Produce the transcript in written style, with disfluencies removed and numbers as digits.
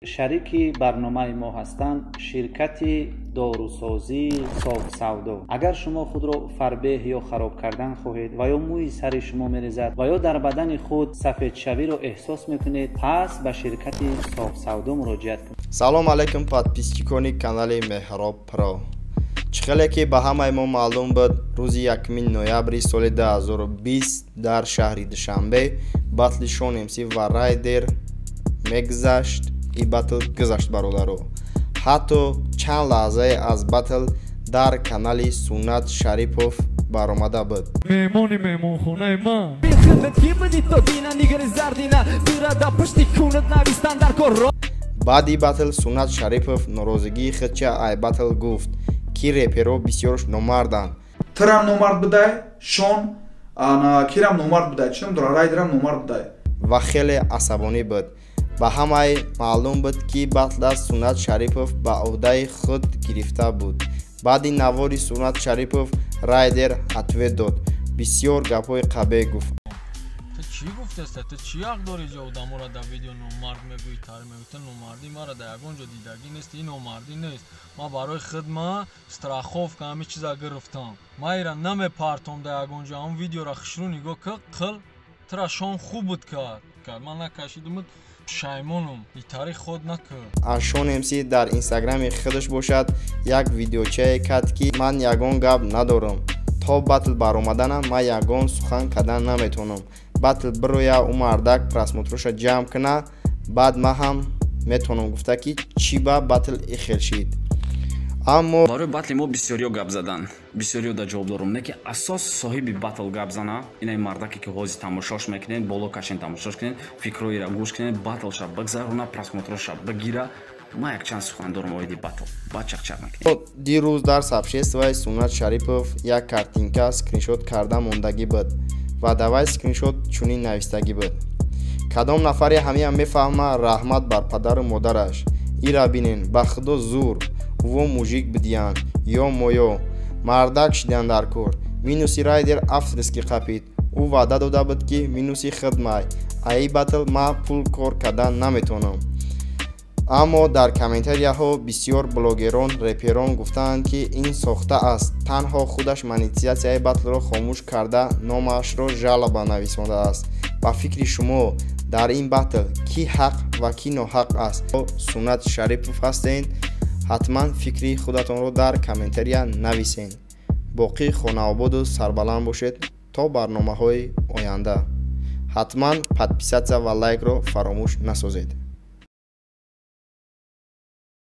Шарики барномаи мо ҳастанд ширкати дорусозии Софсавдо. Агар шумо худро фарбеҳ ё хароб кардан хоҳед ва ё мӯи сари шумо мерезад ва ё дар бадани худ сафедшавиро эҳсос мекунед, пас ба ширкати Софсавдо муроҷиат кунед. Салом алайкум, подписчикони канали Меҳроб Про. Чӣ хеле ки ба ҳамаи мо маълум буд, рӯзи 1 ноябри соли 2020 дар шаҳри Душанбе батли Шон МС ва Райдер мегузашт. И батл гузашт, бародаро. Ҳатто чанд лаҳзае аз батл дар канали Суннат Шарипов баромада буд. Меҳмони меҳмонхонаи ман. Баъди батл Суннат Шарипов норозигии худча ай батл гуфт, ки реперо бисёрш номарданд. Тирам номард будай, Шон, кирам номард будай, чӣ ном дора, Райдерам номард будай. Ва хеле асабонӣ буд. Ба ҳамаи маълум буд, ки батла Суннат Шарипов ба ӯҳдаи худ гирифта буд. Баъди навори Суннат Шарипов Райдер ответ дод, бисёр гапҳои қабеҳ гуфт. Ту чӣ гуфтеста? Ту чӣ ҳақ дорӣ ҷо одаморо дар видео номард мегӯӣ, тари мегӯӣ? Ту номардӣ мара дар ягон ҷо дидагӣ нест, ин номардӣ нест. Ман барои худ ма страховка ҳамин чиза гирифтам. Ман ира намепартом дар ягон ҷо. Ҳамн видеора хушрӯ нигоҳ кӣ, қил тура Шон хуб буд кард. Ман накашидумуд, пушаймонум. Итари худ накард. Шон МС дар инстаграми худаш бошад як видеочае кард, ки ман ягон гап надорам. То батл баромаданам ман ягон сухан кардан наметавонам. Батл бироя, ӯ мардак просмотроша ҷамъ куна, баъд ман ҳам метавонам гуфта, ки чӣ ба батл ихел шид. Аммо барои батли мо бисёриё гап задан, бисёриё да ҷавоб дорум, не ки асос соҳиби батл гап зана, инаи мардаке ки ҳозир тамошош мекунед, боло кашен, тамошош кунед, фикрҳоеро гӯш кунед, батлша бигзаруна, просмотроша бигира. Ман якчанд сухан дорум оиди батл, баъд чақчақ мекунем. Дирӯз дар сообществои Суннат Шарипов як картинка скриншот карда мондагӣ буд ва давай скриншот чунин навистагӣ буд: кадом нафаре ҳамиам мефаҳма, раҳмат бар падару модараш. Ира бинен, ба худо зур во мужик бидиянд ё моё мардак шидан дар кор. Минуси Райдер авторский қапид. Ӯ ваъда дода буд, ки минуси хидмай аи батл ман пул кор кардан наметавонам. Аммо дар комментарияҳо бисёр блогерон, реперон гуфтаанд, ки ин сохта аст, танҳо худаш монетизатсияи батлро хомӯш карда, номашро жалоба нависондааст. Ба фикри шумо, дар ин батл кӣ ҳақ ва кӣ ноҳақ аст? Суннат Шарипов ҳастед, ҳатман фикри худатонро дар комментария нависед. Боқӣ хонаободу сарбаланд бошед то барномаҳои оянда. Ҳатман подписатсия ва лайкро фаромӯш насозед.